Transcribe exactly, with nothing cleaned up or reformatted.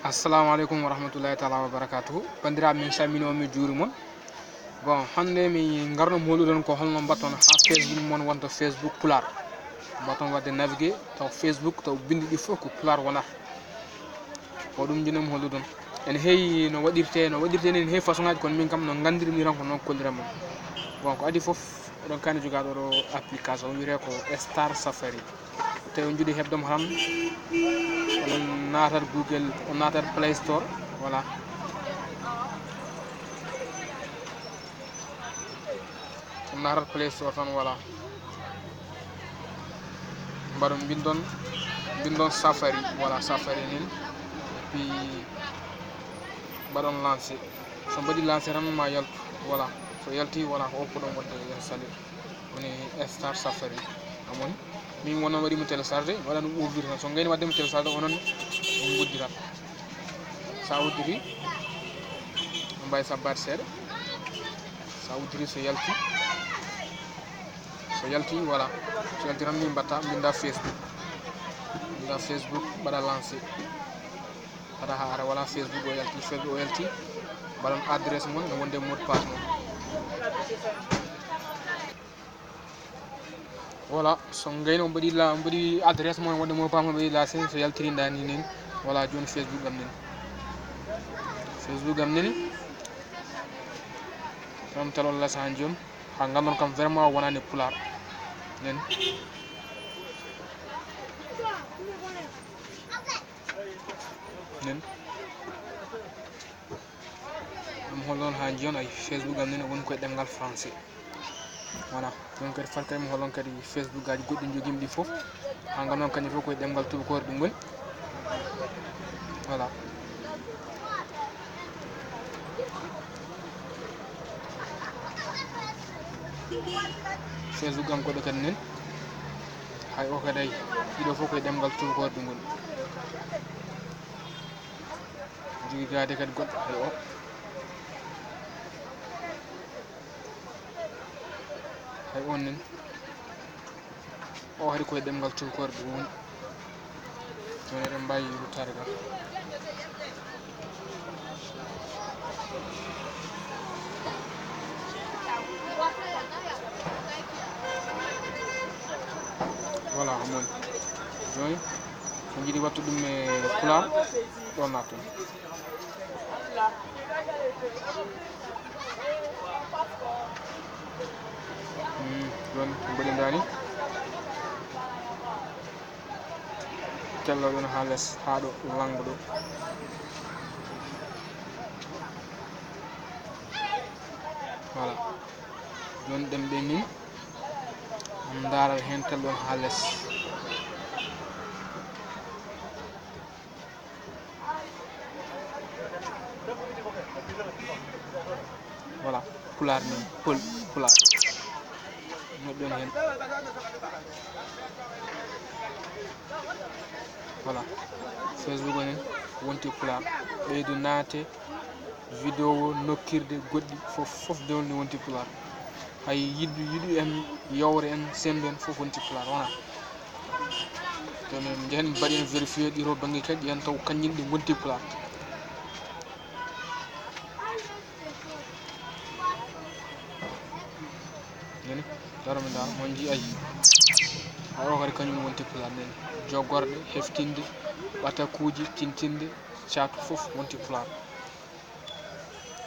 Assalamu aleykum wa rahmatullahi taala wa barakatuhu. Bandiraɓe, min salmini on, mi juuri mon. Bon, hannde mi ngarno mi hollude on ko holno mbaɗton ha Facebook mon wonta Facebook Pulaar. Mbaɗton waɗde naviguer taw Facebook, taw bindi ɗi fof ko Pulaar wonata. Ko ɗum njiɗmi hollude on. Ene heewi no waɗirte, no waɗirte ni, ene heewi façon ngaji, kono min kam no nganndirmi tan ko noon kolliran mon. Bon, ko adii fof, oɗon kaani jogaaɗo ɗo application, o wiyetee ko Star Safari. Tawi on njiɗi heɓde mo tan, oɗon naatat Google, on naatat Play Store, voilà. On naatat Play Store tan, voilà. Mbaɗon, mbinndon, mbinndon Safari, voilà, Safari nin. Et puis mbaɗon lancé. So mbaɗi lancé tan ma yaltu, voilà. So yalti, voilà, ko okkuɗon waɗde installé. Woni Star Safari. Amon. Min wonno waɗi mo téléchargé, waɗa ɗum ouvrir tan. So ngayni waɗde mo téléchargé, onon on nguddirat. Sa uddiri, on mbawi sabbaade seeɗa. Sa uddiri, so yalti. So yalti, voilà. So yalti tan ni mbatta, mbinda Facebook. Mbinda Facebook, mbaɗa lancé. Haɗa ha ara, voilà, Facebook o yalti, Facebook o yalti. Mbaɗon adresse mon, no wonde mot de passe mon. Voilà, so ngayno mbaɗi la, mbaɗi adresse mon wonde mot de passe mon, mbaɗi la, so yaltiri ndani nen. Voilà, joni Facebook am nani. Facebook am nani. Tan talon la sa joni. Ha ngandon kam vraiment wonani Pulaar. Nen. Nen. Ɗum holno on ha joni ay Facebook am nen woni koye ɗemngal français. Voilà. Ɗum kadi fat kadi mo holon kadi Facebook aji goɗɗi jogiimi ɗi fof. Ha ngam noon kañum fof koye ɗemngal tubakoore ɗum woni. Voilà. Facebook am goɗɗo kadi nen. Hay o kadi ay. Ɗiɗo fof koye ɗemngal tubakoore ɗum woni. Jogii gaade kadi goɗɗo hay o. Hay on nen. O hari koye ɗemngal tubakoore ɗum woni. Kono eɗen mbawi ruttaade kam. Voilà, mon. Joni, ko jiɗi wattu ɗum e Pulaar, ɗo natton. Hmm, joni, mbaɗi ndani. Tello ɗon ha les, ha ɗo, lango ɗo. Voilà. Joni ɗen ɓe min. On ndaara hen tel ɗon ha les. Voilà, Pulaar men, Pol, Pulaar. Moƴƴon hen. Voilà, Facebook o nen wonti Pulaar. Ɓeydu naate, vidéo, nokkirde, goɗɗi, fof, fof dewle wonti Pulaar. Hay yiɗu, yiɗu en, yowre en, senndu en, fof wonti Pulaar, wona? To min njehen mbaɗen vérifié ɗi to bannge kadi, yen taw kañum ɗi ngonti Pulaar. Nani? Daro mi ndaara, mon nji ay. Hay o kadi kañum wonti Pulaar, nani? Jogorɗe, heftinde, ɓatakuuji, tintinde, caatu fof wonti Pulaar.